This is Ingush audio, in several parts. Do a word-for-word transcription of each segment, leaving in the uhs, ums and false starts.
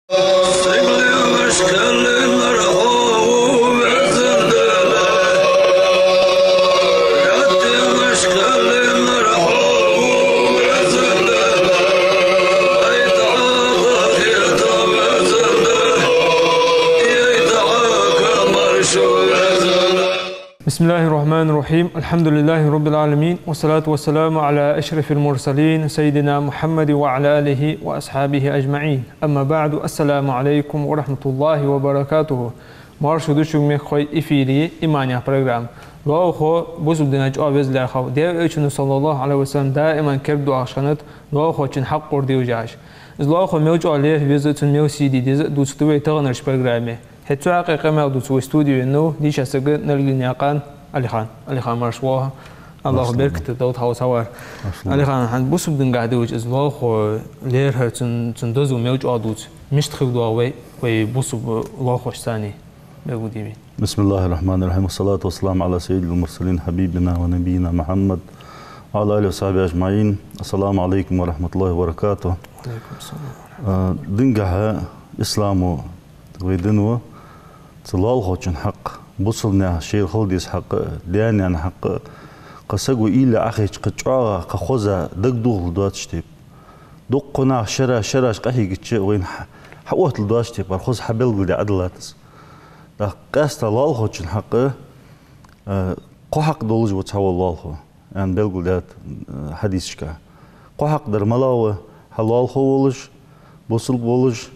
بسم الله الرحمن الرحيم. الحمد لله رب العالمين. والصلاة والسلام على أشرف المرسلين سيدنا محمد وعلى آله وأصحابه أجمعين. أما بعد. السلام عليكم ورحمة الله وبركاته. Марша да шуга, мехкахой, эфире «Иман» яха программа. Лоалахо бусалба дина чӀоагӀа веза лерхӀам. Даьла Элчано, صلى الله عليه وسلم, даиман кердадоахаш хиннад лоалахочун хьакъ лораде вижаш. Из лоалахо мел чӀоагӀа лерхӀа веза, цун мел сий де деза дувцаргда вай таханарча программе. ХӀаьта цу хьакъехьа къамаьл дувца вай студе веннав дийша саг Наргилнаькъан Алихан. Алихан, марша воагӀалва. АллахӀа беркат долда хьо цхьа вар. Алихан, хӀанз бусалба динагахьа дувцаш из лоалахо лерхӀа, цун, цун дозал мел чӀоагӀа дувца, мишта хила догӀа вай, вай бусалба лоалахошца цхьана, белгалде вайна. بسم الله الرحمن الرحيم. والصلاة والسلام على سيد المرسلين حبيبنا ونبينا محمد وعلى آله وصحبه أجمعين. السلام عليكم ورحمة الله وبركاته. وعليكم السلام. А, динагахьа, исламо вай дин ва, цу лоалахочун хьакъ, бусалба наьха шоайла хила деза хьакъ, даь-наьна хьакъ, кхы саго уйла Ӏохайча, кхы чӀоагӀа, кхы хоза, дагадохалургдоацаш тайпа. Дукха нах шера-шераш къахьийгача, вайна хьа-, хьаотталургдоацаш тайпара хоза хьабелгалдаь Ӏадиллад из. ТӀаккха къаьстта лоалахочун хьакъ, а, кхо хьакъ долаш ва цхьавола лоалахо, аьнна белгалдаьд, э, хьадисашка. Кхо хьакъ дар малагӀа ва? Хьа лоалахо волаш, бусалба волаш,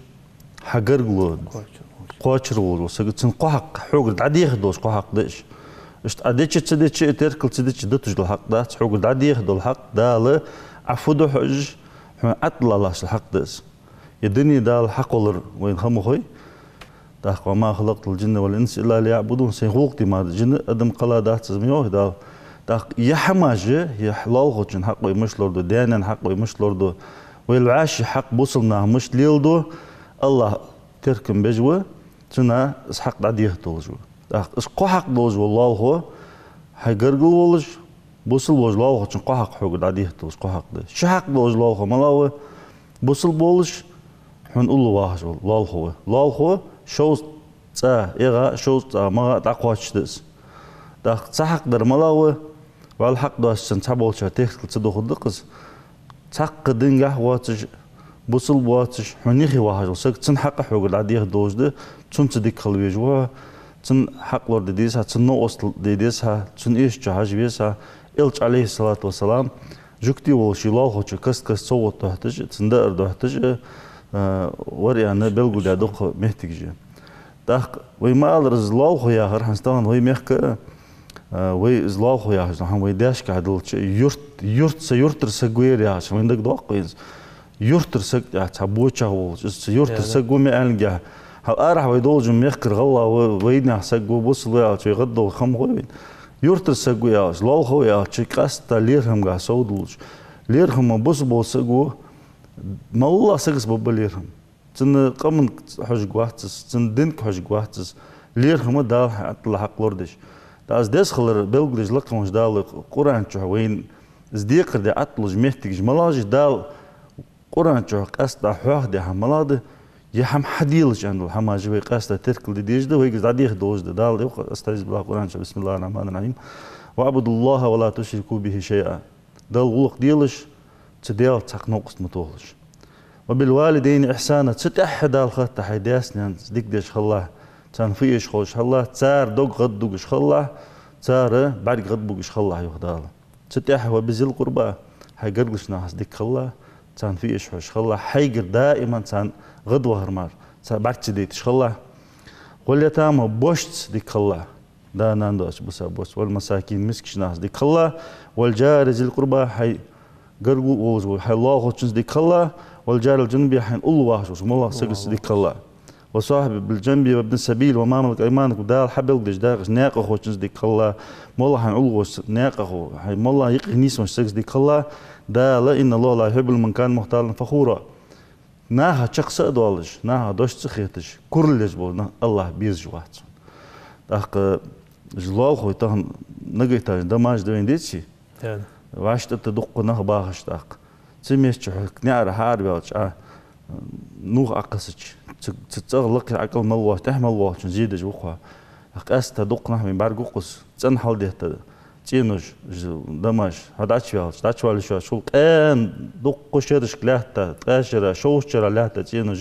хьа гаргало кхоачар волаш вола саг. Цун кхо хьакъ, хьогара дӀадехаргдолаш кхо хьакъ да уж. Иштта Ӏа дича, ца дича, теркал ца дича дуташ дола хьакъ дац, хьогара дӀадехаргдола хьакъ, Дала Ӏа фу ду хьожаш, хьона ӀотӀалалаш дола хьакъ да из. Е дуне Дала хьакхоллар вайна ха ма хой. ТӀаккха: «وما خلقت الجن والإنس إلا ليعبدون». Сай гӀулакх де мара жин а, адам а кхелла дац из, ма йоахий Дала. ТӀаккха е хӀамаш, е лоалахочун хьакъ вай мишта лораду, даь-наьна хьакъ вай мишта лораду, вай вӀаший хьакъ бусалба наха мишта леладу, АллахӀ теркам беш ва, цунна из хьакъ дӀадехаргдолаш ва. ТӀаккха из кхо хьакъ долаш вола лоалахо, хьай гаргало волаш, бусалба волаш лоалахочун кхо хьакъ хьогара дӀадехаргдолаш кхо хьакъ да. Ши хьакъ долаш лоалахо малагӀа ва? Бусалба волаш, хьона уллув вахаш вола лоалахо ва. Лоалахо шовзткъа цӀа эгӀа, шовзткъа цӀа магӀа дӀакхоачаш да из. ТӀаккха цхьа хьакъ дар малагӀа ва? Валлахӏи, хьакъ доацаш санна цхьаболчар теркал ца дохаргда-кх из. Цхьаккха динагахьа воацаш, бусалба воацаш, хьона юхе вахаш вола саг, цун хьакъ а хьогара дӀадехаргдолаш да, цунца дика хила везаш ва хьо, цун хьакъ лораде деза хьа, цун новкъостал де деза хьа, цун эшача хьажа веза хьа. Элча, عليه الصلاة والسلام, жугтий волча ший лоалахочоа каст-каста совгӀат дохьийташ, цунна даар дохьийташ, а, вар аьнна белгалдаь дукха моттигаш я. ТӀаккха вай ма аллара, из лоалахо яхар, хӀанз тахан вай мехка, а, вай из лоалахо яхаш дола хӀама вай даьшкахьа долча юрт, юрт са юртара саг ва ер яхаш, вайна дагадоаккх вайна из. Юртара саг тӀехьа цхьа бочагӀа волаш, из са юртара саг ва ма аьллинге. Хьал арахьа вай долча мехкара гӀалгӀа ва, вайнаьха саг ва, бусалба ва аьлча, вай гӀаддолга ха ма хой вайна. Юртара саг ва аьлча, лоалахо ва аьлча, къаьстта лерхӀамгахьа совдоалаш. ЛерхӀам бусалба вола саг ва, моллагӀа сагаца бергба лерхӀам. Цун къаманга хьожаргвац из, цун динга хьожаргвац из. ЛерхӀам Дала хьатӀадилла хьакъ лорадеш. ТӀаккха из деза хилар белгалдеш лакхавеннача Дала Къуръан чу вайна из декхар де ӀотӀадолаш моттигаш малагӀаш я, Дала Къуръан чу къаьстта хьоахадаь хӀама малагӀа да, е хӀама хьаделаш аьнна дола хӀамаш вай къаьстта теркал де дезаш да, вайга из дӀадехаргдолаш да. Дала йоах, أستعيذ بالله, Къуръан чу: بسم الله الرحمن الرحيم. واعبدوا الله ولا تشركوا به شيئا. Далла гӀулакх делаш, цу Даьлаца цхьаккха новкъост ма тохалаш. وبالوالدين إحسانا. Цу тӀехьа Дала хатта хьай даьца-наьнаца дика деш хилалахь, царна фу эш ховш хилалахь, цар дог гӀаддугаш хилалахь, цар бӀарг гӀадбугаш хилалахь, йоах Дала. Цу тӀехьа وبذي القربى, хьай гаргарча нахаца дика хилалахь, царна фу эш ховш хилалахь, хьайгара даиман царна гӀадвахар мара, цар бӀарг ца дайташ хилалахь. واليتامى, бошца дика хилалахь, да-нана доацача бусалба бошца. والمساكين, мискача нахаца дика хилалахь. والجار ذي القربى, хьай гаргало волаш вола хьай лоалахочунца дика хилалахь. والجار الجنب, хьайна уллув вахаш волча моллагӀча сагаца дика хилалахь. وصاحب بالجنب وابن السبيل وما ملكت أيمانكم, Дала хьабелгалдеш дагӀача наькъахочунца дика хилалахь. МоллагӀа хьайна уллув волча наькъахо, хьай моллагӀа юкъе нийсвеннача сагаца дика хилалахь. Дала: إن الله لا يحب من كان مختالا فخورا. Наха чакх са а доалаш, наха дош ца хеташ, курал еш бола нах АллахӀ безаш вац. ТӀаккха уж лоалахой тахан нагахьа этажа дамаж да вайна, деций? Да. ВӀаштӀа тӀа дукха нах бахаш тӀаккха. Цу метте хьо наӀара хьаараваьлча, а, нувх Ӏокхессача, Цу, цу цӀагӀа лакхера ӀокӀал мел воаллача, тӀехьа мел воаллачун зе деш ва-кх хьо. ТӀаккха къаьстта дукха нах вайна бӀаргагу-кх из, цӀена хьалдетта цӀенош, из дамаш, хьо дӀачувелча, дӀачувалийта йиш йолаш хул, къаьна дукха шерашка лаьтта, ткъаь шера, шовзткъа шера лаьтта цӀенош,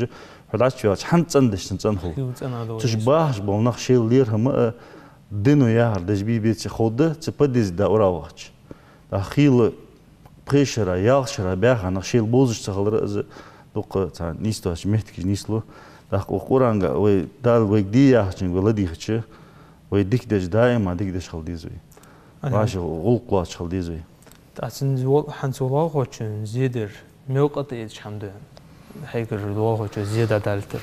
хьо дӀачувелча, хӀанз цӀена деш цун цӀена хул. Хила цӀена а долаш. Цу чу бахаш бола нах шоайла лерхӀам а, дино яхар деш бий-беце ховргда, цу подъезде дӀа ура вахача. ТӀаккха хийла пхе шера, ялх шера баьха нах шоайла бовзаш ца хилар а из дукха цхьа нийса доацача моттиге нийслу. ТӀаккха укх Къуръанга вай, Дала вайга де яхачунга вай ладийгӀача, вай дика деш, даим а дика деш хила деза вай. Аха. ВӀаши гӀулакх лоацаш хила деза вай. ТӀаккха цун вол-, хӀанз цу лоалахочун зе дар мел къа тӀаэцаш хӀама да, хьайгара лоалахочо зе дӀадалийтар?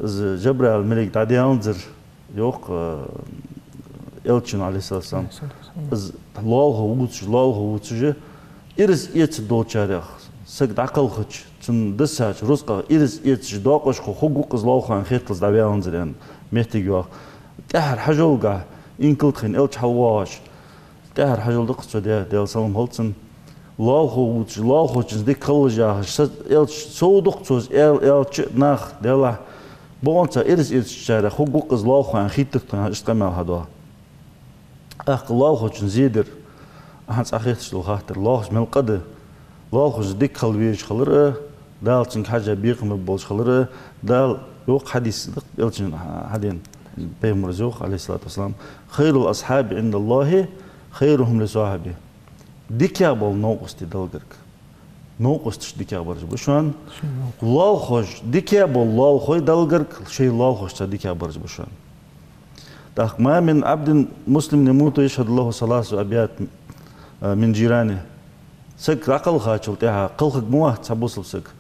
Из Жабраил малейк дӀадаьннзар, йоах, э, Элчано, Ӏалайхи ссалату вассалам. Ӏалайхи ссалату вассалам. Из лоалахо вувцаш, лоалахо вувцаш, ираз эцаш долчарех саг дӀакхалхача, цунна диссача рузкъах ираз эцаш доакъашхо хургва-кх из лоалахо аьнна хеталца дӀаваьннзар аьнна моттиг йоах. ТӀехьара хьажолга, инкала тӀа хайна Элча хьалвоагӀаш, тӀехьара хьажол да-кх цо даь, Даьла салам хилда цунна. Лоалахо вувцаш, лоалахочунца дика хилалаш яхаш, са Элча сов да-кх цо из аьл-, аьлча а, нах, Даьллахь, бокъонца ираз эцачарех хургва-кх из лоалахо аьнна хийттар тхона, иштта къамаьл хьадоагӀа. ТӀаккха лоалахочун зе дар, хӀанз Ӏа хетташ дола хаттар, лоалахочун мел къа да? Лоалахочунца дика хила везаш хилар а, Дала цунга хьежжа бекхам бергболаш хилар а, Дала йоах хьадис, Элчано хьадена, пайхамара йоах, Ӏалайхи ссалату вассалам: «خير الأصحاب عند الله خيرهم لصاحبه». ДикагӀа бола новкъостий Далла гарга новкъосташ дикагӀа бараш ба шоана. Шоай новкъосташ. Лоалахой, дикагӀа бола лоалахой Далла гарга шоай лоалахошца дикагӀа бараш ба шоана. ТӀаккха: «ما من عبد مسلم يموت يشهد له ثلاثة أبيات من جيرانه». Саг дӀакхалхачул тӀехьагӀа кхалхарг ма вац цхьа бусалба саг,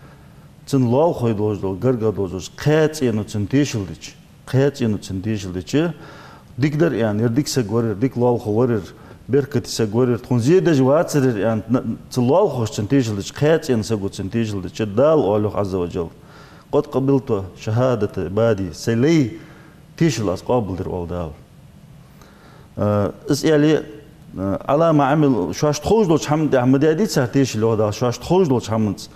цун лоалахой долаш дола, гаргагӀа долаш дола кхаь цӀено цунна тешал дича, кхаь цӀено цунна тешал дича, дика дар аьнна, ер дика саг вар ер, дика лоалахо вар ер, беркате саг вар ер, тхона зе деш вацар ер аьнна, на-, цу лоалахошца цунна тешал дича, кхаь цӀено саго цунна тешал дича, Дала оал йоах, Ӏазза ва джалла: «قد قبلت شهادة عبادي», сай лай тешал аз къоабалдир, оал Дала. Э, из аьле, э, «على ما عملوا», шоашта ховш долча хӀаман тӀехьа ма даьдий цар тешал, йоах Дала, шоашта ховш долча хӀаманца.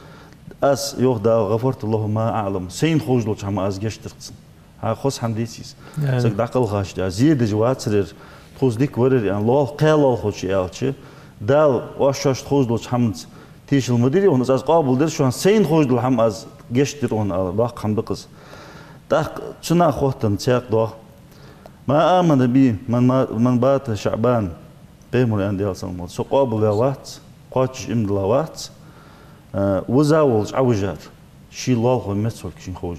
Аз, йоах Дала, «غفرت له ما أعلم», сайна ховш долча хӀаман аз гешт дир цунна. Хьа хоза хӀама деций из? Саг дӀакхалхача тӀехьа зе деш вацар ер, тхоца дика вар ер аьнна, лоал-, кхаь лоалахочо аьлча, Дала, оаш шоашта ховш долча хӀаманца тешал ма дирий хьона, из аз къоабалдир шоана, сайна ховш дола хӀама аз гешт дир хьона, аьлар, доккха хӀама да-кх из. ТӀаккха цу наха хоттаденна цхьаькха доагӀа: «ما آمن بي من ما-، من بات شعبان». Пайхамара аьннад, Даьла салам хилда цунна: «Со къоабалваь вац, кхоачаш иман дилла вац, э, виза волча Ӏовижар, ший лоалахо меца волга шийна ховш».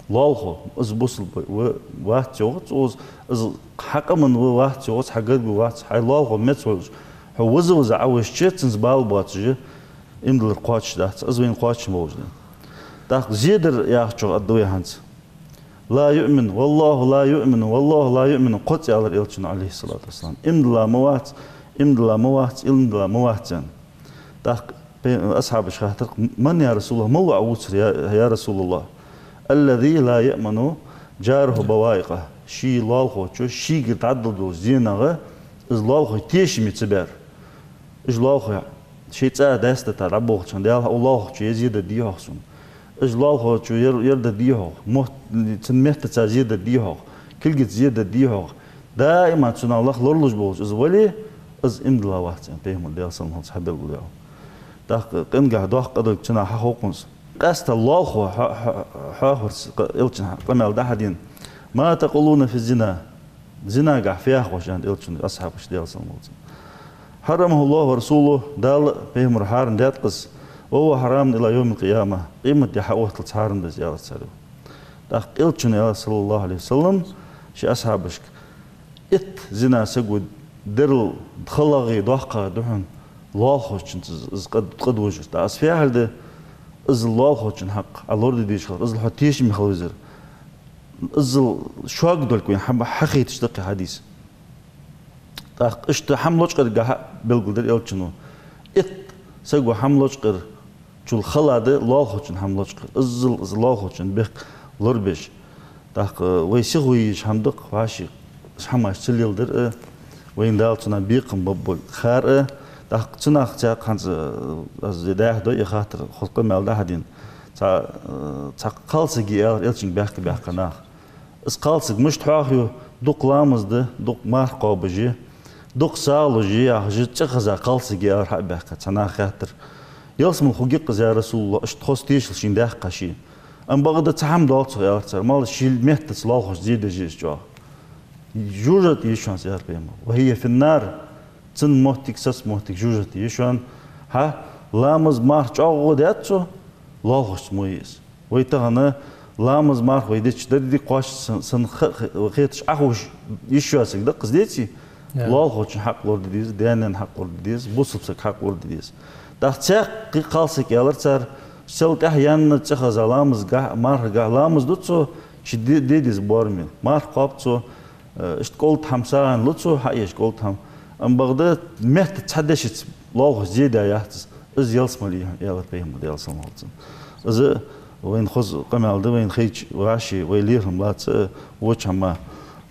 Лоалахо, из бусалба ва-, вац йоахац укхаза, из хьа къаман ва вац йоахац, хьа гарга ва вац, хьай лоалахо меца волаш, хьо виза-виза Ӏовижача, цунца бала боацаш, иман диллар кхоачаш дац, из вайна кхоачам болаш да. ТӀаккха зе дар яхачох аргда вай хӀанз: «لا يؤمن، والله لا يؤمن، والله لا يؤمن», кхозза аьлар Элчано, Ӏалайхи ссалату вассалам: «Иман дилла ма вац, иман дилла ма вац, иман дилла ма вац», аьнна. ТӀаккха пе-, асхьабаша хаьттар: «من يا رسول الله, мала ва Ӏа вувцар, я, я Расулаллахь?» «الذي لا يأمن جاره بوائقه». Ший лоалахочо шийгара дӀадала долча зенах из лоалахой тешаме ца баьр. Уж лоалахой шоай цӀа даьстата дӀаболхача хана, Даьллахь, укх лоалахочо ер зе дергдий-хьогӀ сона? Уж лоалахочо ер, ер дергдий-хьогӀ? Мотт-, цун меттаца зе дергдий-хьогӀ? Кулгаца зе дергдий-хьогӀ? Даим а цунах лоралуш болаш из вале, из иман дилла вац, аьнна, Пайхамара, Даьла салам хилда цунна, хьабелгалдаьд. ТӀаккха къингахьа доккха къа долга цунах хьахов-кх хӀанз. Къаьстта лоалахо хьо-, хьо-, хьоахавар, Элчано къамаьл дӀахьадена: «ما تقولون في الزنا؟» Зинагахьа фу йоах оаш, аьннад Элчано асхьабашка, Даьла салам хилда цунна. «حرمه الله ورسوله», Дала а, Пайхамара а хьарам даьд-кх из, «وهو حرام إلى يوم القيامة», къематди хьаотталца хьарам да из, аьлар цар. ТӀаккха Элчано аьлар, саллаллахӀу Ӏалайхи ва саллам, ший асхьабашка: «Итт зина саго дарал халагӀа, доккхагӀа да хьона лоалахочунца из къа-, къа дожар. ТӀаккха из фу яхилга да? Из лоалахочун хьакъ Ӏа лораде дезаш хилар, иззал хьо тешаме хила везар». Иззал шога долга вайна хьа-, хьахайташ да-кх из хьадис. ТӀаккха иштта хӀама лочкъаргахьа белгалдир Элчано: итт саго хӀама лочкъарчул хала да лоалахочун хӀама лочкъар, иззал из лоалахочун бехк лорабеш. ТӀаккха вай сихо езаш хӀама да-кх, вӀаши хӀамаш ца леладар а, вайна Дала цунах бекхам бергболга хар а. ТӀаккха цунах цхьаькха хӀанз, э, аз дӀахьадой ер хаттар, хоза къамаьл дӀахьадена. Цхьа, э, цхьа кхалсаг я аьлар Элчанга баьхка-баьхка нах. Из кхалсаг мишта хьоахаю, дукха ламаз да, дукха марха кхоабаш я, дукха сагӀа луш я яхаш, цӀихеза кхалсаг я аьлар хьа а баьхка. Цхьа наха хаьттар: «Ялсмала хургья-кх из, я РасулаллахӀ, иштта хоза тешал шийна даьккха ше?» Амма бакъда цхьа хӀама доал цох, аьлар цар, мала ший меттаца лоалахошта зе деш я из чӀоагӀа. ЖожагӀате я из шоана, аьлар Пайхамара. «وهي في النار». Цун моттиг, саца моттиг жожагӀате я из шоана. ХӀа, ламаз, марха чӀоагӀа даьд цо, лоалахошца мо я из. Вай тахан ламаз, марха вай дича, деррига кхоачаш санна, санна ха-, ха-, хеташ Ӏохувш йиш йоацилга да-кх из, деций? Да. Лоалахочун хьакъ лораде деза, даь-наьна хьакъ лораде деза, бусалба сага хьакъ лораде деза. ТӀаккха цхьаькха кхалсаг, аьлар цар, сел тӀехьа яьнна цӀихеза ламазгахьа, мархагахьа, ламаз ду цо, ший де-, де деза боарам мел. Марха кхоаб цо, э, иштта кӀолд хӀама сагӀийна лу цо, хьаэш кӀолд хӀама. Амма бакъда меттаца цхьа дешаца лоалахошта зе даь яц из. Из ялсмале я, аьлар Пайхамара, Даьла салам хилда цунна. Из вайна хоза къамаьл да, вайна хайча вӀаши вай лерхӀам лаца а, воча хӀаман,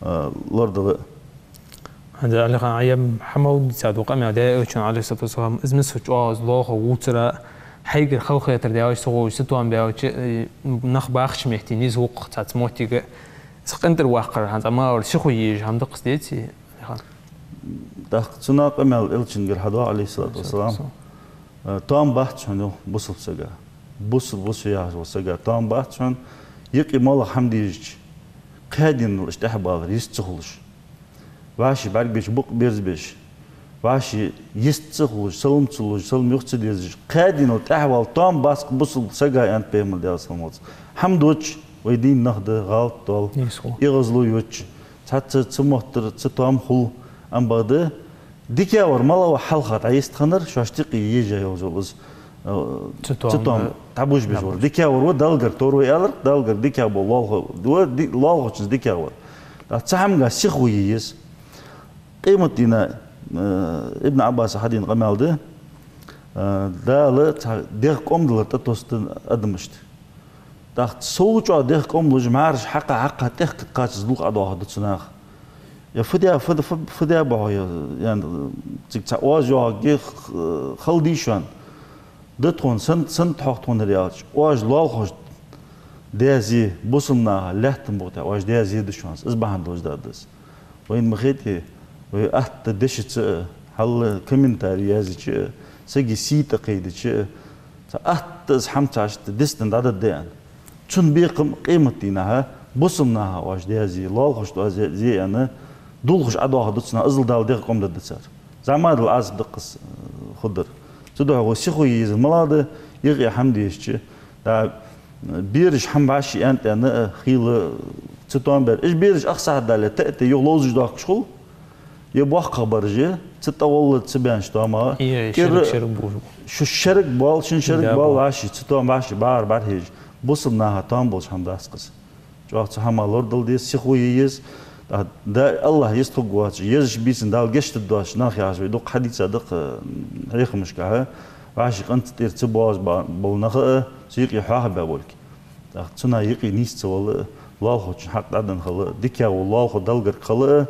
э, лорадала а. ХӀанз, Алихан, Ӏа ер хӀама дийцад, укх къамаьл даь Элчано, Ӏалайхи ссалату вассалам, из миска чӀоагӀа из лоалахо вувцар, хьайгара халахетар даьлча, ца ховш, цатоам баьлча, э, нах бахача метте, низ вукх цхьацца моттиге, из къинтӀераваккхар, хӀанз Ӏа ма аллара, сихо е езаш хӀама да-кх из, деций? ТӀаккха цунах къамаьл Элчангара хьадоагӀа, Ӏалайхи ссалату вассалам: «Э, тоам бац хьона, йоах, бусалба сага. Бусалба ва со яхаш волча сага тоам бац хьона, юкъе моллагӀа хӀама дезача, кхаь денал иштта тӀехьабалар, йист ца хулаш. ВӀаши бӀаргабайча букъ берзабеш, вӀаши йист ца хулаш, салам ца луш, салам юха ца дезаш, кхаь денал тӀехьавала тоам бац-кх бусалба сага», — аьннад Пайхамара, Даьла салам хилда цунна. ХӀама доацаш, вай дийна нах да, гӀалат доал, эгӀазло йоацаш, цхьацца цамогаш, цатоам хул, амма бакъда дикагӀвар малагӀа ва хьалха дӀайистхиннар, шоашта юкъе езаш йолаш йола из, э, цатоам, цатоам, э, дӀабужабеш вар. ДӀабужабеш. ДикагӀвар ва Даллагара товр ва, аьлар, Даллагара дикагӀа бола лоалахо ва, ди-, лоалахочунца дикагӀвар. ТӀаккха цу хӀамагахьа сихо е еза. Къематдийнахьа, э, Ибн Ӏаббаса хьадена къамаьл да, э, Дала цхьа дегӀа кӀомдалар тӀатоссадаьд адамашта. ТӀаккха сов чӀоагӀа дегӀа кӀомдалаш, мӀараш хьакха-хьакха, тӀехкада кхаччалца дулх Ӏодоахаргда цу наха. Е фу даь, фу да-, фу, фу даь ба хьо, е, е, цига цхьа оаз йоагӀаргья, х-, хала дий шоана? Да тхона, сенна, сенна тхьовра тхона ер аьлча, оаш лоалахошта даь зе, бусалба наха лаьттан букъа тӀа оаш даь зе да шоана, из бахьан долаш да из. Вайна ма хетий, вай атта дешаца а, хьал комментари язъеча а, сага сий тӀакхайдача а, цхьа атта из хӀама цхьа иштта дистан дӀадаргда аьнна. Цун бекхам къематдийнахьа бусалба наха оаш даь зе, лоалахошта оаш даь зе аьнна, дулхаш Ӏодоахаргда цу наха, иззал Дала дегӀа кӀомдергда цар. ЗӀамига Ӏазап да-кх из, э, хургдар. Цудухьа вай сихо е еза малагӀа да, юкъе хӀама дезача, да, бераш хӀама вӀаши аьнна-тӀаьнна, э, хийла, цатоам баьр. Уж бераш ах сахьат дале, тӀа а тӀа юха ловзаш доахкаш хул, е боккхагӀбараш, е цу тӀагӀолла ца баьннача тоамах. Е, кӀира шераг, шераг бу-, шу шераг боал, шин шераг, да, боал, бу-, вӀаши, цатоам вӀаши бӀаргара бӀарахьежаш. Бусалба наха тоам болаш хӀама дац-кх из. ЧӀоагӀа цу хӀамах лорадала деза, сихо е еза. ТӀаккха да, АллахӀ йистхургвоацаш, езача бийсан Дала гешт дергдоацаш нах яхаш вай дукха хьадийцад-кх, э, хьехамашкахьа. ВӀаши къинтӀера ца боагӀаш ба-, бола нах а цу юкъе хьоахабаь болга. ТӀаккха цу наха юкъе нийса ца вала а, лоалахочун хьакъ дӀаденна хила а, дикагӀа вола лоалахо Даллагара хила а,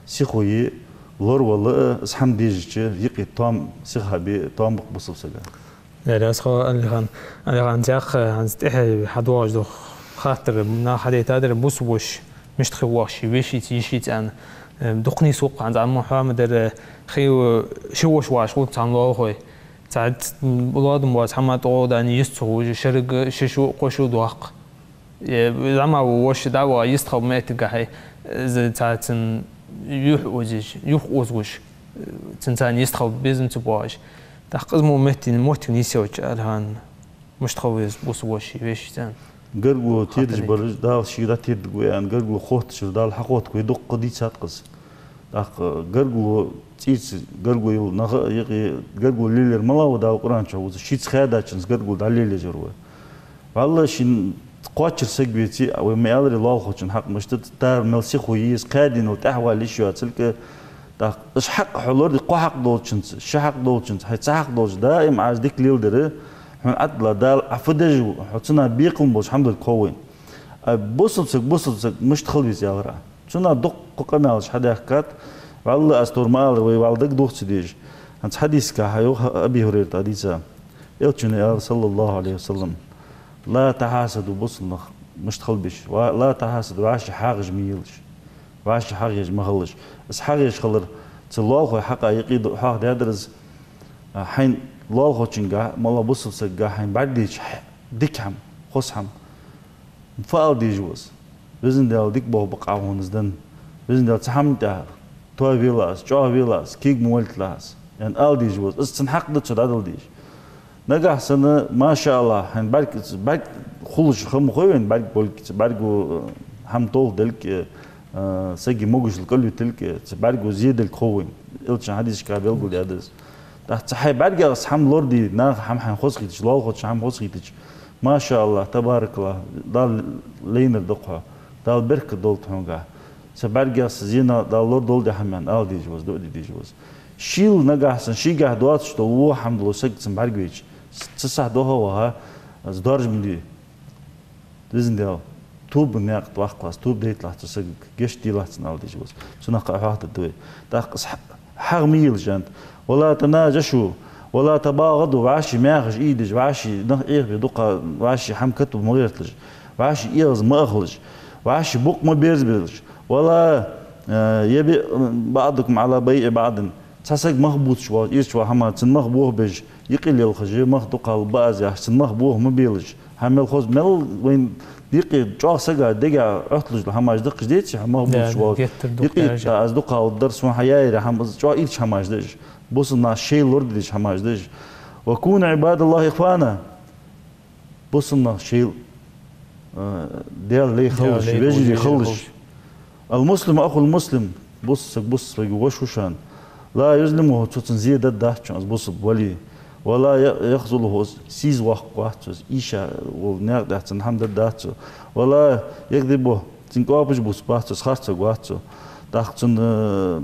сихо е, лоравала а, из хӀама дезача юкъе тоам сиха бе, тоам ба-кх бусалба сага. Даьла раьза хилва, Алихан. Алихан, цхьаькха хӀанз тӀехьа хьадоагӀаш дола хаттар, наха хьадайтадар, бусалба воша мишта хила воагӀаш, вешийца, йишийца аьнна. Э, дукха нийслу-кх хӀанз, амма хӀама дар, э, хила, ши воша воагӀаш хул цхьан лоалахой. Цхьа, м, лоадам боаца хӀама тӀагӀолла даьнна йист ца хулаш, шерага ши шу, кхо шу доаккх. Е, зӀамига вола воша дӀаваха йистхила моттигагахьа, из цхьа цун юхь озаш, юха озалуш, цунца йистхила безам ца боагӀаш. ТӀаккха из мо моттиг, моттиг нийсъелча, Алихан, мишта хила веза бусалба воша вешийца аьнна? Гаргало тедаш бараш, Дала шийга дӀатедаргва аьнна, гаргало хотташ вар Дала хьахоттаргва, вай дукха дийцад-кх из. ТӀаккха гаргало, цӀийца гаргало йола нах а, юкъе гаргало лелаер малагӀа ва Дала Къуръан чу вувцаш, шийца хаьдачунца гаргало дӀалелаеш вар вай. ВаллахӀи, шийна кхоачара саг веце а, вай ма аьларий, лоалахочун хьакъ мишта да, тар мел сихо е еза, кхаь денал тӀехьавала йиш йоацилга, тӀаккха уж хьакъ хьо лораде, кхо хьакъ долчунца, ши хьакъ долчунца, хьай цхьа хьакъ долча даим Ӏа дика леладер, хьона Ӏадла Дала Ӏа фу деш ва, хьо цунах бекхам болаш хӀама дар-кх хов вайна. А бусалба саг, бусалба саг мишта хила веза аьлар Ӏа. Цунах дуккха къамаьлаш хьадаьхкад, валлахӀи, аз тхьовра ма аллара, вай вӀалла дагадох ца дезаш. ХӀанз хьадисагахьа йоах Аби ХӀурайрата дийца. Элчано аьлар, صلى الله عليه وسلم: لا تحاسدوا, бусалба нах мишта хила беза. Ва لا تحاسدوا, вӀаши хьагӀаш ма елаш. ВӀаши хьагӀ еш ма хилалаш. Из хьагӀ еш хилар цу лоалахой хьакъехьа юкъе да, хьоахаду дар из, а, хьайна лоалахочунгахьа, малав бусалба сагагахьа хьайна бӀаргадайча хьа-, дика хӀама, хоза хӀама. Фу ала дезаш ва из? Везан Даьла, дика болх ба-кх хьона из денна. Везан Даьла, цу хӀаман тӀехьа тоавелахь аз, чӀоагӀвелахь аз, кег ма валийталахь аз, аьнна, ала дезаш ва из. Из цун хьакъ да цо дӀадала дезаш. Нагахьа санна, машааллахӀ, хьайна бӀарг, бӀарг хулаш ха ма хой вайна, бӀарг болга, цу бӀарго, э, хӀама толхаделга, э, сага могашал кӀалйитилга, цу бӀарго зе делга хов вайна. Элчан хьадисашка белгалдаьд из. ТӀаккха цу хьай бӀаргах из хӀама лораде, наха хӀама хьайна хоза хийтача, лоалахочоа хӀама хоза хийтача, машааллахӀ, табаракаллахӀ, Дала лайнар да-кх хьо, Дала беркат долда хьонгахьа. Цу бӀаргах, цу зенах Дала лорадолда ер хӀама, аьнна, ала дезаш ва из, дуӀа де дезаш ва из. Шийла нагахьа санна, шийгахьа доацаш дола во хӀама долаш саг цунна бӀаргавайча, цу сахь дохьа а ваха, из доаржа ма де. Везан Даьла, тоба наькъа тӀа ваккхалахь аз, тоба дайталахь цу сагага, гешт делахь цунна, ала дезаш ва из. Цунах кхы а хьоахаду вай. ТӀаккха из хьа-, хьагӀ ма елаш, аьннад. ولا تناجشوا ولا تباغضوا, вӀаши мехаш ийдеш, вӀаши нах Ӏехабе дукха, вӀаши хӀама кату ма гӀерталаш, вӀаши эгӀаз ма ахалаш, вӀаши букъ ма берзабелаш. ولا, э, يبع بعضكم على بيع بعض. Цхьа саг мах бувцаш вола, ирча вола хӀама, цун мах бохабеш, юкъе лелхаш, мах дукха ба аз яхаш, цун мах боха ма белаш. ХӀама мел хоза, мел вайна юкъе чӀоагӀа сага дега Ӏотталуш дола хӀамаш да-кх уж, деций, хьа мах бувцаш вола. Геттара дукха юкъе яьржа. Аз дукха ала дар, сона хьа яйра хӀама, из чӀоагӀа ирча хӀамаш да уж. Бусалба наха шоайла лораде дезаш хӀамаш да уж. وكونوا عباد الله إخوانا. Бусалба нах шоайла, э, Даьла лай хилалаш, Даьла лай вежарий хилалаш, хилалаш. المسلم أخو المسلم, бусалба саг бусалба сага воша ва шоана. لا يظلمه, цо цунна зе дергдац шоана, из бусалба вале. ولا ي-, يخذله, из сийсаз воаккхаргвац цо, из ийша вола наькъа тӀа цунна хӀама дергдац цо. ولا يكذبه, цунна кӀоапаш бувцаргбац цо, из харцвергвац цо. ТӀаккха цунна,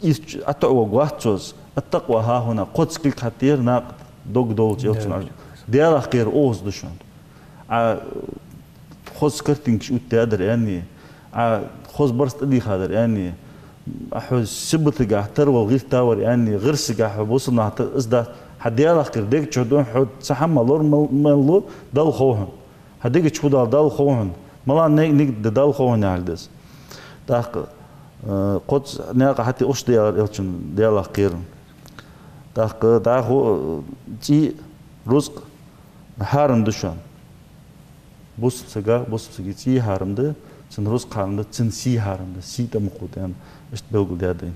э, ирча ӀотоӀавергвац цо из. التقوى هاهنا, кхозза кулг хьатӀадера накха дог долча, Элчан Даьлах кхерар укхаза да шоана. Ӏа хоза картинкаш оттадаьдар аьнна, Ӏа хоза барзкъа тӀадийхадар аьнна, Ӏа хьо сибатагахьа тарвала гӀертавар аьнна, гӀирсагахьа хьо бусалба наха та-, из дац, хьа Даьлах кхерар дег чу да, хьо цхьа хӀама лора мел-, мел лу, Далла хов хьона. Хьа дега чу фу да Далла хов хьона, малагӀа ни-, нигат да Далла хов хьона яхар да из. ТӀаккха, э, кхозза наькъа хьатӀа укхаза да аьлар Элчано Даьлах кхерар. ТӀаккха дӀахо, э, цӀий, рузкъ хьарам да шоана. Бусалба сага, бусалба сага цӀий хьарам да, цун рузкъ хьарам да, цун сий хьарам да, сий тӀа ма кхувда аьнна, иштта белгалдаьд вайна.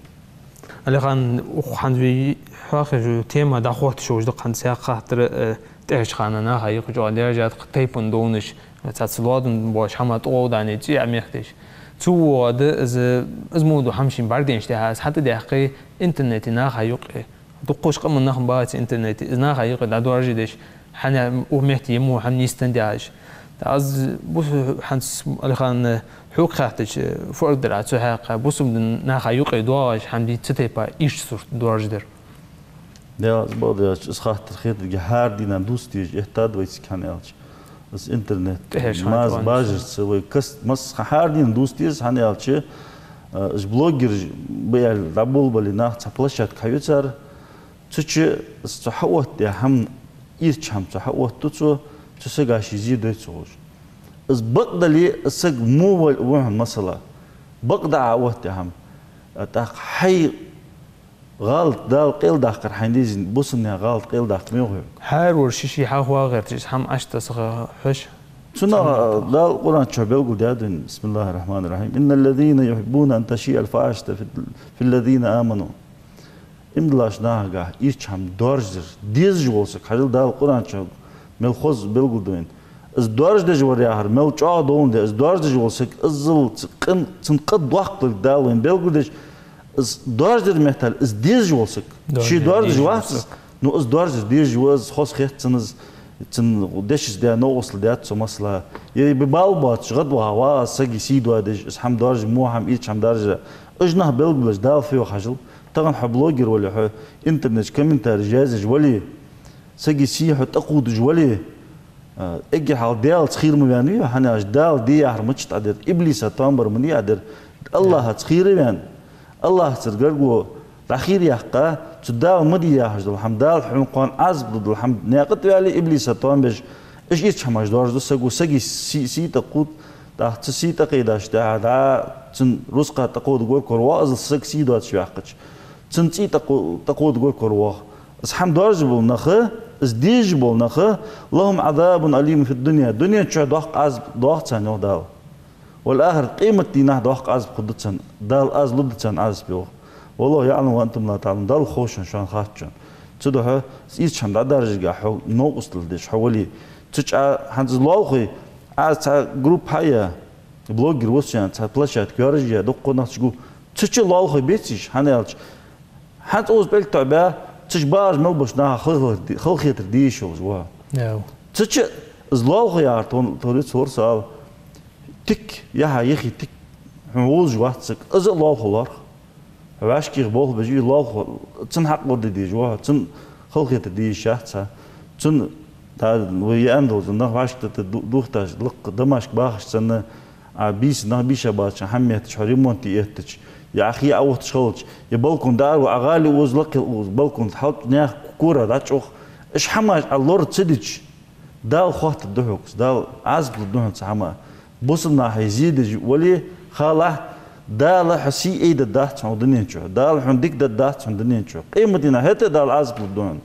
Алихан, укх хӀанз вай хьоахаеш йола тема дӀахотташ йолаш да-кх хӀанз, цхьаькха хаттар, э, тӀехьарча хана наха юкъе чӀоагӀа даьржад-кх тайпан довнаш, цхьацца лоадам болаш хӀама тӀагӀолла дӀа а цӀий а мехкадеш. Цу воагӀа да из, из мо дола хӀама шийна бӀаргадайначул тӀехьагӀа, из хьатӀадаьккхе интернете наха юкъе. Дукхача къаман нах ма бац интернете, из наха юкъе дӀадоаржадеш, хьан укх метте я мо хӀама нийсденнад яхаш. ТӀаккха аз бус хӀанз, Алихан, хьога хаьттача, фу аргдар Ӏа цу хьакъехьа, бусалба дин наха юкъе доагӀаш хӀама дий цу тайпара ирча сурт доаржадар? Даьлаца бакъдар аьлча, из хаттар хетаргья хӀара дийнахьа дувца дезаш эттад вайцига, хӀана аьлча из интернет, тӀехьарча хана маза чӀоагӀа бажарца вай каст-, масса хӀара дийнахьа дувца деза, хӀана аьлча, э, уж блогераш ба аьле дӀаболабале, наха цхьа площадка хьаювц цар. Цу чу из цо хьаоттадаь хӀама, ирча хӀама цо хьаоттаду цо, цу сага ший зе дой цо ховш. Из бакъдале, из саг мо ва-, ва хьона, масала. Бакъда Ӏа оттадаь хӀама. А тӀаккха хьай гӀалат Дала къайладаккхар хьайна дезийна, бусалба наьха гӀалат къайладаккха ма йоах хьога. ХӀаравар ший-ший хьалха вагӀа гӀерташ, из хӀама Ӏочутасса хьош. Цунах Дала Къуръан чу белгалдаьд вайна: بسم الله الرحمن الرحيم. إن الذين يحبون أن تشيع الفاحشة في، في الذين آمنوا. Иман долча нахагахьа ирча хӀама доаржадар дезаш вола саг, хьажал, Дала Къуръан чу мел хоза белгалду вайна. Из доаржадеш вар яхар мел чӀоагӀа довнде, из доаржадеш вола саг, иззал ц-, къин-, цун къа доккхалга Дала вайна белгалдеш, из доаржадар меттел из дезаш вола саг. Ший доаржадеш вац из, но из доаржадар дезаш ва из, хоза хет цунна из, цун дешаца даь новкъостал даьд цо, масала. Е бе-, бала боацаш гӀадваха вагӀа из, сага сий доадеш, из хӀама доаржа, во хӀама, ирча хӀама доаржа. Уж нах белгалдеш Дала фу йоах хьажал. Тахан хьо блогер вале, хьо интернете комментареш язъеш вале, сага сий хьо тӀакхувдаш вале, а, эггара хьалха Даьлаца хийра ма ваьннавий хьо, хӀана аьлча Дала де яхар мичад Ӏа дер, иблиса тоам бар ма дий Ӏа дер, АллахӀаца хийра ваьнна. АллахӀацара гаргало дӀахийра яьккха, цу Дала ма де яхаш дола хӀама, Дала хьона кхоана Ӏазап лургдола хӀама наькъа тӀа ваьле, иблиса тоам беш, Уж ийрча хӀамаш доаржаду саго, сага сий, сий тӀакхувд, тӀаккха цу сий тӀакхийдача тӀехьа, да, цун рузкъа тӀакховдаш вар кор воагӀа, из саг сий доацаш ваьккхача. Цун цӀий тӀакхо-, тӀакховдаш вар кор воагӀа. Из хӀама доаржаш бола нах, из дезаш бола нах, «لهم عذاب أليم في الدنيا», дунен чу доккха Ӏазап доагӀа царна, йоах Дала. «والآخرة», къематдийнахьа доккха Ӏазап хургда царна, Дала Ӏазап лургда царна Ӏазап, йоах. «والله يعلم وأنتم لا تعلمون», Дала хов шоана, шоана хац шоана. Цудухьа из ийрча хӀама дӀадаржарга хьо новкъостал деш, хьо вале. Цу чу хӀанз из лоалахой, аз цхьа группа хьаяь, блогер ва со аьнна, цхьа площадка йоаржаяь, дуккха нах цу чу гу. Цу чу лоалахой беций уж, хӀана аьлча, хӀанз укхаза пӀелг тоӀабаь, цу чу багӀаш мел болча наха халхетар де йиш йолаш ва. Яу. Цу чу из лоалахой яхар тхона, тхона вицлора со ала. Тик, яхьа, яхий тик, хьона вовзаш вац саг, из а лоалахо лоархӀ. Хьо вӀашкех болх беш, из лоалахо, цун хьакъ лораде дезаш ва хьо, цун халхетар де йиш яц хьа. Цун, да, вай яьнна долаш, нах вӀашкатӀа ду-, духташ, лакха домашка бахаш санна, Ӏа бийса, нах бийша баьча хӀама меттача, хьо ремонт де эттача, е Ӏа хий Ӏоухаш хилча, е балкон дӀаара ва, Ӏа гӀали укхаза, лакхе укхаза, балкон хьалчу наьха кора дӀачӀоагӀа, уж хӀамаш Ӏа лора ца дича, Дала хоаттаргда хьога, Дала Ӏазап лургда хьона цу хӀаман. Бусалба нахах зе деш вале, халахь, Дала хьа сий айдергдац хьона дунен чу, Дала хьона дика дергдац хьона дунен чу. Къематдийнахьа хӀаьта а Дала Ӏазап лургда хьона.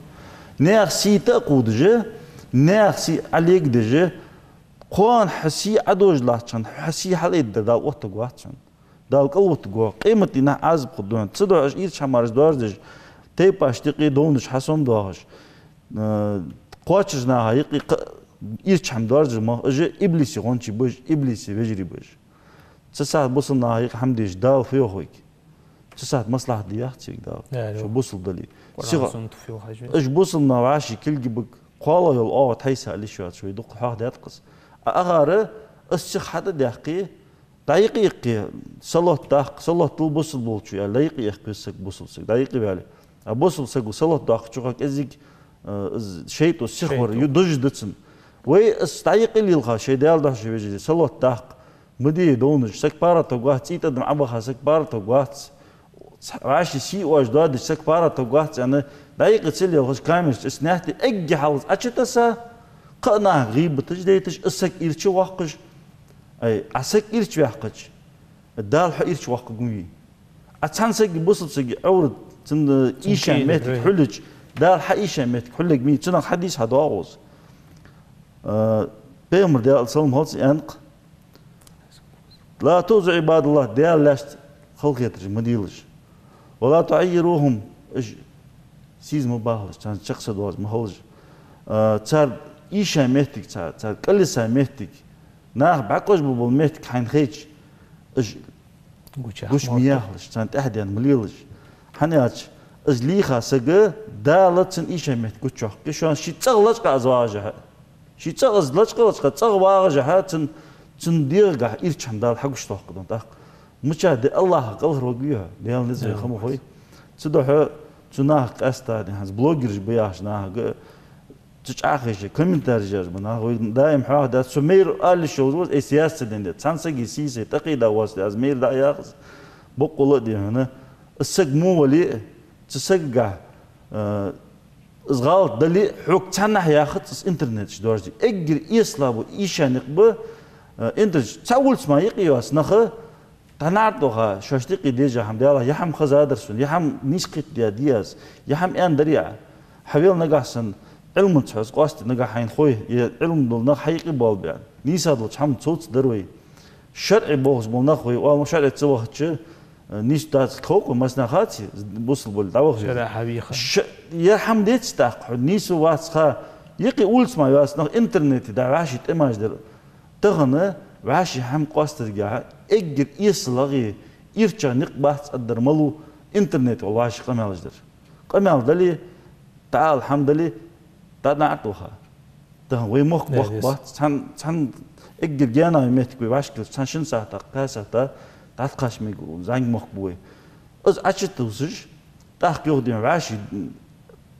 Наьха сий тӀакхувдаш, наьха сий Ӏолегадеш, кхоана хьа сий Ӏодожалахь хьона, хьа сий хьалайдергдар Дала оттаргвац хьона. Дала кӀалвоттаргва, къематдийнахьа Ӏазап хургда хьона. Цудухьа уж ийрча хӀамаш доаржадеш, тайпашта юкъе довнаш хьасомадоахаш, э, кхоачаш наха юкъе кха-, ийрча хӀама доаржар ма, уж иблиса гӀончий ба уж, иблиса вежарий ба уж. Цу сахьат бусалба наха юкъе хӀама деш Дала фу йоах вайга? Цу сахьат маслахьат де яхац вайга Дала? Шо бусалба дале. Къуръан, суннат фу йоах хьажа? Уж бусалба нах вӀаший кулгаш ба, кхоалагӀа йола оагӀув тхьайса лиш йоацаш вай дукха хьоахадаьд-кх из. А ахара из сиха хьатӀадаьккхе, дӀаюкъеяккхе, салот даккха, салот дул бусалба волчо аьле, дӀаюкъеяккхе веза саг бусалба саг, дӀаюкъеваьле. А бусалба саго салот доаккхача хана кӀезига, э, из шайтӀо сихвар, шайтӀо, ю-, дужаш да цунна. Вай из дӀаюкъе лелха, шоай Даьла духьа, шоай вежарий, салот даккха, ма де довнаш, саг пара тоаргвац, цӀий тӀадам Ӏобаха саг пара тоаргвац. Ц-, вӀаший сий оаш доадеш саг пара тоаргвац аьнна, дӀаюкъе ца лелхаш, камераш чу из наьхти эггара хьалха из Ӏочутесса, кхы а наха гӀийбаташ дайташ, из саг ийрча воаккхаш, ай, Ӏа саг ийрча ваьккхача, Дала хьо ийрча воаккхаргва вий. Ӏа цхьан сага, бусалба сага Ӏоврат, цун, э, цун ийша кийра моттиг хьуллича, Дала хьа ийша моттиг хьулларгвий, цунах хьадис хьадоагӀа укхаза. Э, Пайхамара, Даьла салам хилда цунна, аьннад-кх: «لا تؤذوا عباد الله», Даьла лаьшта халахетараш ма делаш. «ولا تعيروهم», уж сийсаз ма бахалаш, царна чакх са доаза ма хилалаш. Э, цар ийша моттиг, цар, цар кӀалйиса моттиг, наха бӀаргагуш бола моттиг хьайна хайча, уж гуча ма яхалаш, царна тӀехьа даьнна ма лелаш. ХӀана аьлча, из лийха саг, Дала цун ийша моттиг гучайоаккх шоана, ший цӀагӀа лачкъа из вагӀашехьа. Ший цӀагӀа из лачкъа-лачкъа цӀагӀа вагӀашехьа, цун, цун дегӀагахьа ийрча хӀама Дала хьагучадоаккх тӀаккха. Мича де Аллахӏа кӀалхарваргвий хьо, Даьла низ вай, хӀама хой. Цудухьа цу наха къаьстта, хӀанз блогераш ба яхача нахага, цу чу Ӏохайша, комментареш еш ба нах, вай даим хьоахадаьд, цу майра ала йиш йолаш ва, ай, сийсаз ца денде. Цхьан сага сийсаз тӀакхийда воацаш, аз майра дӀа а яхац, боккъала а дий хьона. Из саг муха вале а, цу сагагахьа, э, из гӀалат дале а, хьога цхьаннахьа яхац из интернета чу доаржаде. Эггара эсала ба, ийша никъ ба, э, интернета чу. Цхьа улица мара юкъе йоаца нах, дӀанард ваха, шоашта юкъе деза хӀама, Даьллахь, ер хӀама хезадар сона, ер хӀама нийса кхетадаьд аз, ер хӀама аьннадарий Ӏа? Хьавел нагахьа санна, Ӏилманца хьо из къоастаде, нагахьа хьайна хой, е Ӏилма дола нах хьа юкъе боалабе. Нийса долча хӀаман цовца дар вай. ШарӀе болхаш бола нах вай, оал мо, шарӀе ца вахача, э, нийса дац тховкъа, массанахьа хац, бусалба вале дӀаваха веза. ШарӀе хьавеха. Ш-, ер хӀама деций тӀаккха, хьо нийса вац ха, юкъе улица мара йоаца нах интернете дӀа вӀаший тӀемаш дар. Тахан вӀаший хӀама къоастадергахьа эггара эсалагӀа, ийрчагӀа никъ бац аргдар малув интернете гӀолла вӀаший къамаьлаш дар. Къамаьл дале, дӀаала хӀама дале, дӀа-, дӀанард ваха. Тахан вай мохк боккха бац, цхьан, цхьан эггара гаьна йола моттиг вай вӀашкаелча, цхьан шин сахьата, кхаь сахьата дӀатӀакхача мегаргва, зӀамига мохк ба вай. Из Ӏочутувсаш, тӀаккха юха дийна вӀаший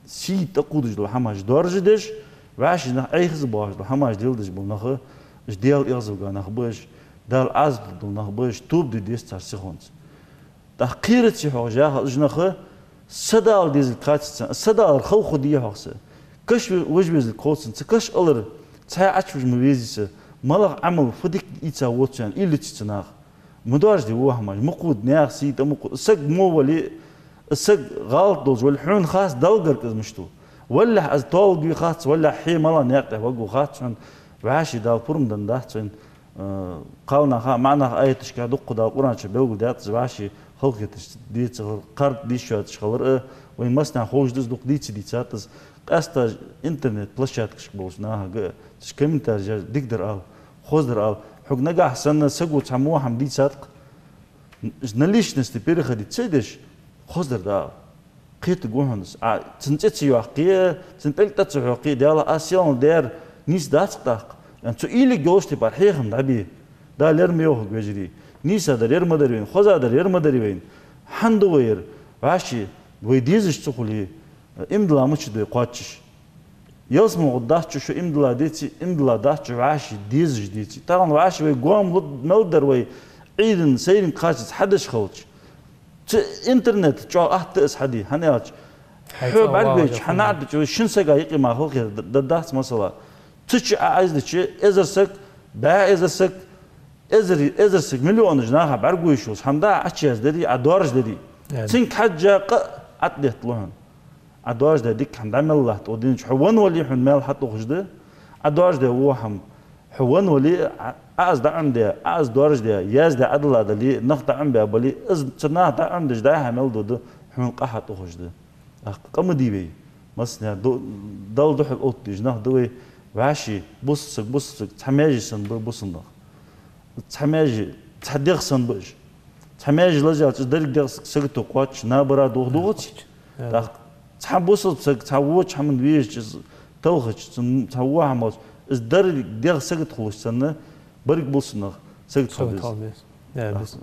сий тӀакхувдаш дола хӀамаш доаржадеш, вӀаший нах Ӏехаза боагӀаш дола хӀамаш леладеш бола нах, уж Даьла эгӀазваьнна нах ба уж, Дала Ӏазап дергдола нах ба уж, тоба де деза цар сихонца. ТӀаккха кхераций хьогӀ яхаш уж нах, са Дала дезалга хаций царна, са Далара хала хургдий хьогӀ са? Каша ве-, вежа везалга хов царна, цу каша алар, Цхьа Ӏочувижа ма везий со, малагӀа Ӏамал, фу дика ийца вода цо аьнна, уйла ца йий цу наха. Ма доаржаде вахамаш, ма кхувда наьха сий тӀа, ма кхувда. Саг мо вале, саг гӀалат долаш вале, хьона хац Далла гарга из мишта ва. Валлахь, из толга вий хац, валлахь, хье мала наькъа тӀа варгва хац хьона, вӀаший Дала пурам деннадац вайна, э, кхалнаха, маӀанаха аяташка дукха Дала Къуръан чу белгалдаьд из, вӀаший халахеташ деца хилар, кхарда дийша йоацаш хилар, э, вайна массанена ховш да из, дукха дийца дийцад из. Къаьстта интернет-площадкашка болча нахага, э, цу комментареш дика дар ала, хоза дар ала. Хьога нагахьа санна саго цхьа во хӀама дийцад-кх, на личности переходить ца деш, хоза дар да ала. Кхетаргва хьона из. А, цун цӀи ца йоаккхе, цун пӀелг тӀа ца хьокхе, Даьла, аз селхан дер, нийса дац-кх тӀаккха. Цу уйлага йолаш тайпара хьехам дӀабе. Дала ер ма йоахалда, вежарий. Нийса дар ер ма дарий вайна, хоза дар ер ма дарий вайна. ХӀана да вай ер? ВӀаший, вай дезаш ца хуле, иман дилла мича да вай кхоачаш? Ялсмала гӀоргдац шо иман дилла деце, иман дилла дац шо вӀаший дезаш деце. Тахан вӀаший вай гоама лу-, мел дар вай Ӏуйранна, сайранга кхаччалца хьадеш хилча. Цу интернета чӀоагӀа атта да из хьаде, хӀана аьлча, хьо бӀаргавайча, хьа наӀарга дича, вай шин сага юкъе мара халахетар д-, д-, дац масала. Цу чу Ӏа Ӏайзача, эзар саг, бӀаь эзар саг, эзар, эзар саг, миллионаш наха бӀаргагуш йолаш хӀама да, Ӏа чу яздарий, Ӏа доаржадарий. Цунга хьежжа къа а тӀадетталу хьона. Ӏа доаржадаь дика хӀама дӀа мел латт укх дунен чу. Хьо венна вале, хьона маьл хьатӀаухаш да. Ӏа доаржадаь во хӀама, хьо венна вале, Ӏа, Ӏа из дӀаӀомадаь, Ӏа из доаржадаь, яздаь Ӏадилла дале, нах дӀаӀомабаь бале, из цу наха дӀаӀомадеш дӀа-хьа мел дода, хьона къа хьатӀаухаш да. ТӀаккха къа ма дий вай. Массане ду-, Далла духьал оттадеш нах да вай, вӀаший, бусалба саг, бусалба саг, цхьа маьже санна ба бусалба нах. Цхьа маьже, цхьа дегӀ санна ба уж. Цхьа маьже лазаьлча, из деррига дегӀ сагото кхоачаш, набара дохадоагӀац. ТӀаккха цхьа бусалба саг, цхьа воча хӀаман везача, из талхача, цун цхьа во хӀама хилча, из деррига дегӀ сагота хулаш санна, берригаш бусалба нах сагота хила беза.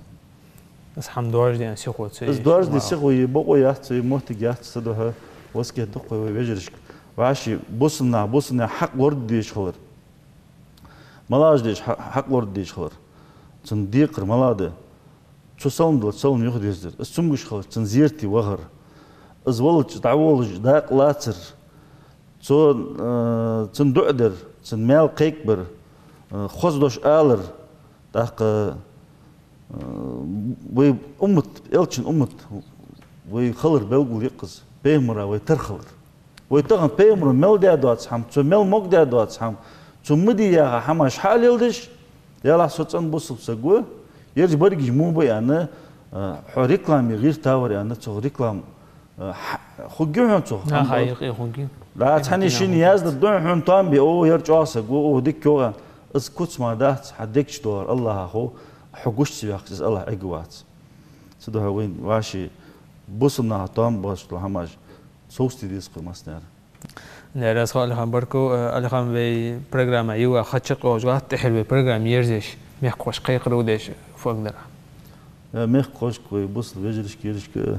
Из хӀама доаржаде сихо ца... Из доаржаде сихо е бокъо яц, е моттиг яц, цудухьа васкет да-кх вай вежарашка. ВӀаший бусалба наха, бусалба наьха хьакъ лораде дезаш хилар. МалагӀа дезаш хьа-, хьакъ лораде дезаш хилар? Цун декхар малагӀа да? Цо салам далча салам юха дезар. Из цамогаш хилча, цун зерате вахар. Из валча дӀаволлаш дакъа лацар. Цо, э, цунна дуӀа дар, цун маьл кхайкабар, э, хоза дош алар. ТӀаккха, э, вай уммат, элчан уммат, вай хилар белгало я-кх из, пайхамара вай тара хилар. Вай тахан пайхамара мел даь доаца хӀама, цо мел могадаь доаца хӀама, цо ма де яха хӀамаш хьа а леладеш, ялахь со цӀена бусалба саг ва, ераш берригаш мо ба аьнна, э, хьо рекламе гӀертавар аьнна, цох реклама, э, хьа-, хургья хьона цох. Наха юкъе хургья. Да, цхьанне-шинне яздаь да хьона тоам бе, о, ер чӀоагӀа саг ва, о, дика йоагӀа. Из куц мара дац, хьа дег чу доагӀар АллахӀа хов, хьо гуча ца ваьккхача, из АллахӀ Ӏергвац. Цудухьа вайна вӀаший бусалба наха тоам боацаш дола хӀамаш совцаде деза-кх массанена. Даьла раьза хилва, Алихан, баркал. Э, Алихан, вай программа юха ха чакхйоалаш латт, тӀехьара вай программа ерзаеш, мехкахошка кхайкарал деш фу аргдар Ӏа? Э, мехкахошка, вай бусалба вежарашка, йижарашка, э,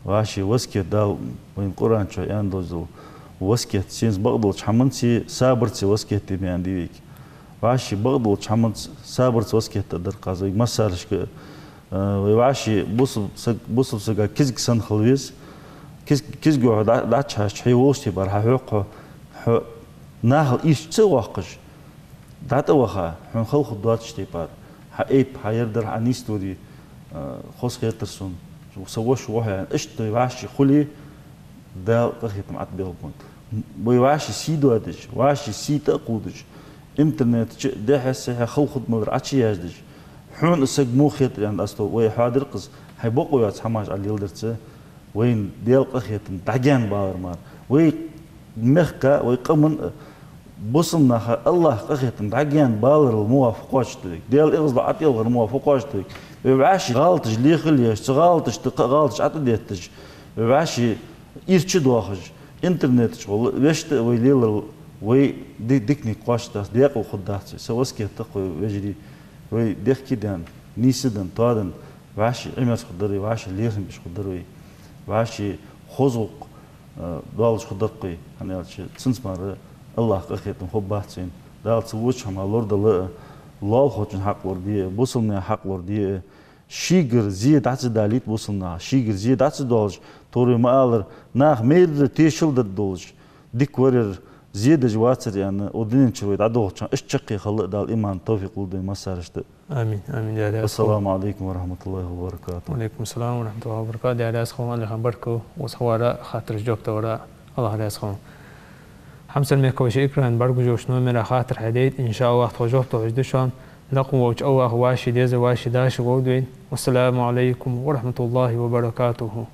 вӀаший васкет, Дала вайна Къуръан чу аьнна долаш дола васкет, сенца бакъдолча хӀаманцеи сабарцеи васкет де ма аьннадий вайга. ВӀаший бакъдолча хӀаманца, сабарца васкет даьдар-кх аз вайга массарашка. Э, вай вӀаший бусалба саг, бусалба сага кизга санна хила веза. Киз-, кизго хьо дӀа-, дӀачухьежача, хье волча тайпара хьахьокх хьо, хьо нахал ийрча ца воаккхаш, дӀатӀаваха, хьона хала хургдоацача тайпара. Хьа айп, хьа ер дар, хьа нийсдаларе, э, хоза хетар сона, са воша ва хьо аьнна. Иштта вай вӀаший хуле, Дала къахетам ӀотӀабелларгва. Вай вӀаший сий доадеш, вӀаший сий тӀа а кхувдаш, интернета чу дехьа-сехьа хала хургмалар Ӏочуяздеш, хьона из саг муха хетар аьнна, аз тхо вай хьоадир-кх из, хьай бокъо йоаца хӀамаш Ӏа леладарца, вайна Даьла къахетам дӀагаьна балар мара. Вай мехка, вай къаман а, бусалба наха АллахӀа къахетам дӀагаьна баларал ма ва фу кхоачаш да вайга? Даьла эгӀазло ӀотӀаялхар ма ва фу кхоачаш да вайга? Вай вӀаший гӀалаташ лехал еш, цу гӀалаташта кхы а гӀалаташ ӀотӀадетташ, вай вӀаший ийрча доахаш, интернета чу гӀолла вешта а вай леларал вай ди-, диканиг кхоачаш дац, даькъала хургдац вай. Са васкет да-кх вай, вежарий, вай дехке даьнна, нийса даьнна, тоадаьнна, вӀаший Ӏимерза хургдар вай, вӀаший лерхӀам беш хургдар вай, вӀаший хоза гӀулакх, э, доалаш хургдар-кх вай, хӀана аьлча цунца мара АллахӀа къахетам хургбац вайна. Дала цу воча хӀамах лорадала а, лоалахочун хьакъ лораде а, бусалба наьха хьакъ лораде а, шийгара зе дӀа ца далийта бусалба наха, шийгара зе дӀа ца доалаш, тхьовра ма аллара, наха майрра тешал дергдолаш, дика вар ер, зе деш вацар аьнна, укх дунен чура вай дӀадолхача хана, иштта чаккхе хила а Дала иман, товфикъ лулда вайна массанена. Амин, амин, Даьла раьза хилва. Ассаламу Ӏалайкум ва рахьматуллахӀи ва баракатухӀ. Ва Ӏалайкум ассалам ва рахьматуллахӀи ва баракатухӀ. Даьла раьза хилва, Алихан, баркал укхаза хьавара, хаттарашта жоп далара, АллахӀ раьза хилва. Хьамсара мехкахой, шун экрана бӀаргагуш йолча номера хаттар хьадайта, иншаАллахӀ, тхо жоп тохаш да шоана. Лакха волча АллахӀа ваши деза, ваши даши лолда вайна. Вассаламу Ӏалайкум ва рахьматуллахӀи ва баракатухӀ.